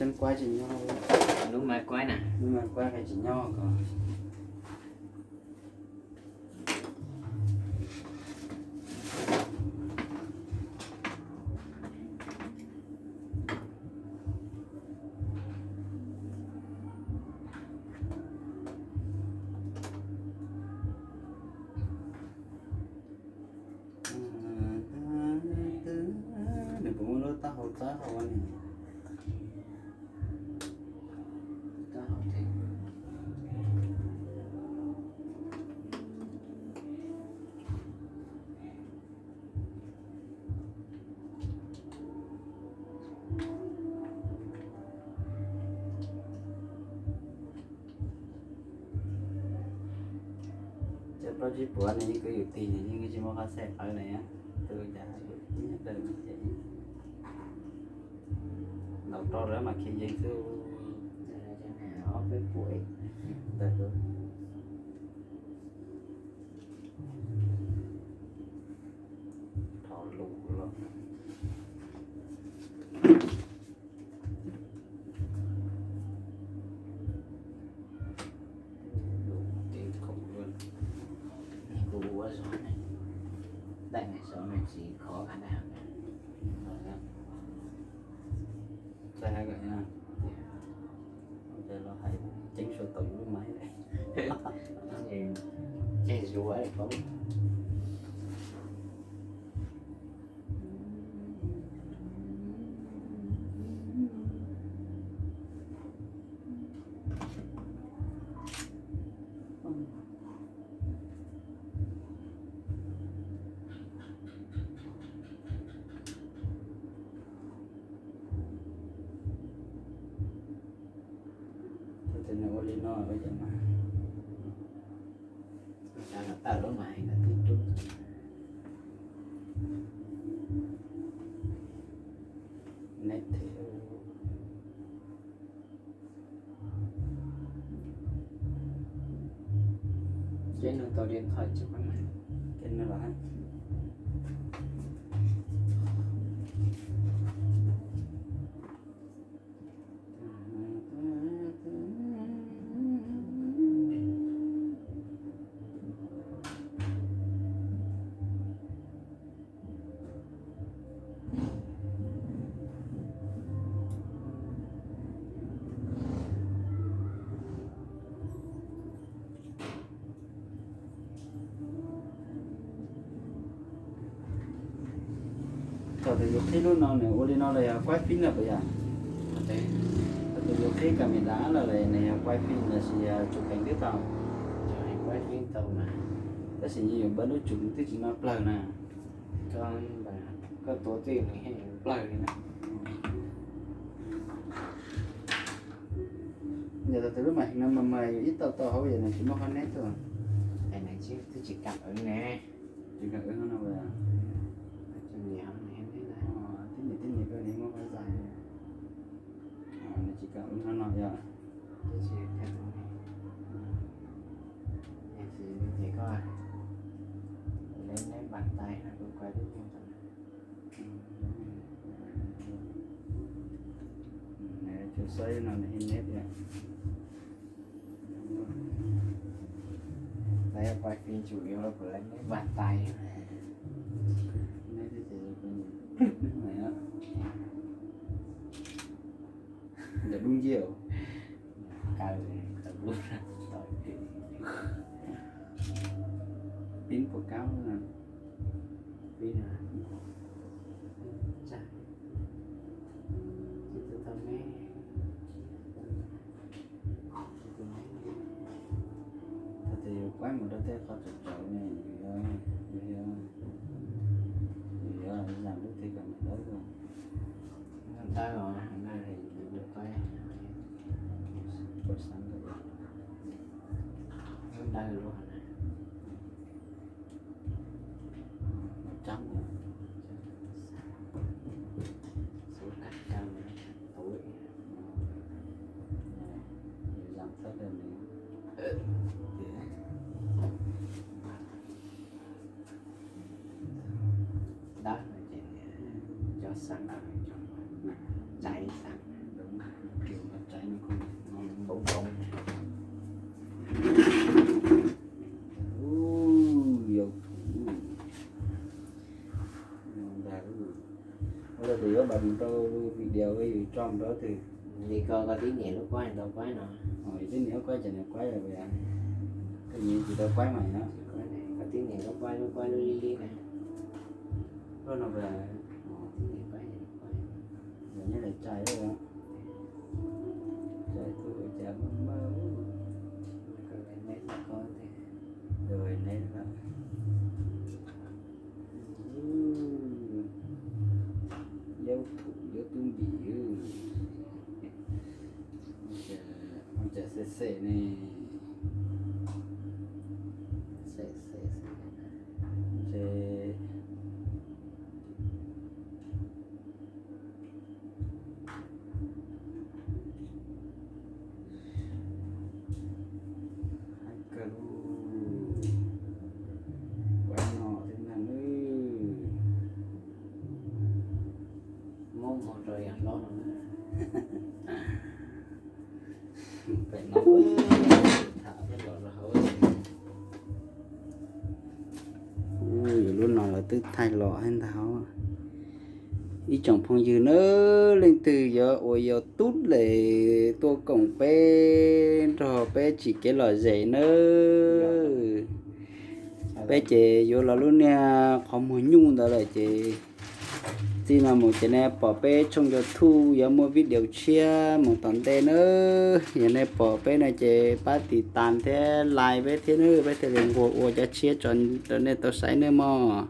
Lub mas kuaib na, lub mas kuaib qhia tsis nyob ko. Nws puas muaj lub taub hau txawb hauv ne? Cov plaub tsib puas no yeej kwv yus tig nws yeej tsis muaj qhov xav qawv na. Tus cas ib nyuag plaws ces ntaus rau lawm mas khiav yeej xwb. Ob peb puas ntawd. Thov lus los. Kuv ua zog ne, daim ne xyov nws tsis khov qab dab. Txawj hais kom, los hais ceeb suav tau yus lub maiv. Ces zuav paub. Tus nws ua li no ua cas mas, tawm lub mas heev tib tub. Neb them. Kev nug tau li thoj tsis muaj kev nug los. Thaum twg yus qhib lub no nws ua li no los yog quaj fib no puas yog? Thaum twg yus qhib camera los nws yog quaj fib los sis yog tsuj pleev twb tau? Tab sis yus npaj lub tsuj twb tsis noj plawg na. Koj tuav twj ywm nws yeej plawg li na. Yog thaum twg lub mas heev no mas mas yus ib tau tau hauv yog nws tsis muaj qhov neb tuaj. Twb tsis kam wb ne. Tsis kam wb no. Tib nim tib nim koj nws muaj qhov zais, nws tsis kam wb no no yog. Ces koj, ces koj, leb neb npas tais no kuv koj lub nyuag ntawd. Nws tsuas saib no nws hib neb tias, lawv quaj fib tsuas yuav kuv leb neb npas tais. Neb twb ces, ntawm dub nciab. Kaw tau lub, pib puas kab na. Pib na. Tsam, tsis tau tau me. Thaum twg yus quaj mus rau tej qhov tsaus tsaus ne, yus yuav, yus yuav, yus yuav zam lub teg kom nws dawb. Dawb os, dawb, dawb lub. Dawb no ces cov xeev, cov tsaiv xeev. Mus rau video yus tso mus rau twg? Li ko koj tib niam lub kuab tau kuab no. Yus tib niam lub kuab ces nws kuab, tus nyiam tsis tau kuab mas no. Koj tib niam lub kuab, lub kuab lub li li na. Lub no, tib niam kuab, nyob li tsaij, tsaij tus cas maj maj. Yau thum yau tub npim, ua cas xem xem ne. Ces hais kawg, kuab no thiab ntag nawb. Muab muag rau yam hlob no na. Pem no tham los rau hauv. Lub no lawv twb thaij los thiab ntag. Ib tsoom phooj ywg nawb, leej twg yuav ua yau tub les tuaj koom peb nrog peb tsim kev lom zem nawb. Peb ces yuav los lub niag qhov muag nyuj ntawd lawm ces txij no mus ces nej pom peb tshooj YouTube yuav muaj video tshiab mus tom ntej nawb. Yog nej pom peb no ces pab tiv tas thiab like peb thiab nawb, peb thiaj li nquag ua cov tshiab tso rau nej tau saib nawb mog.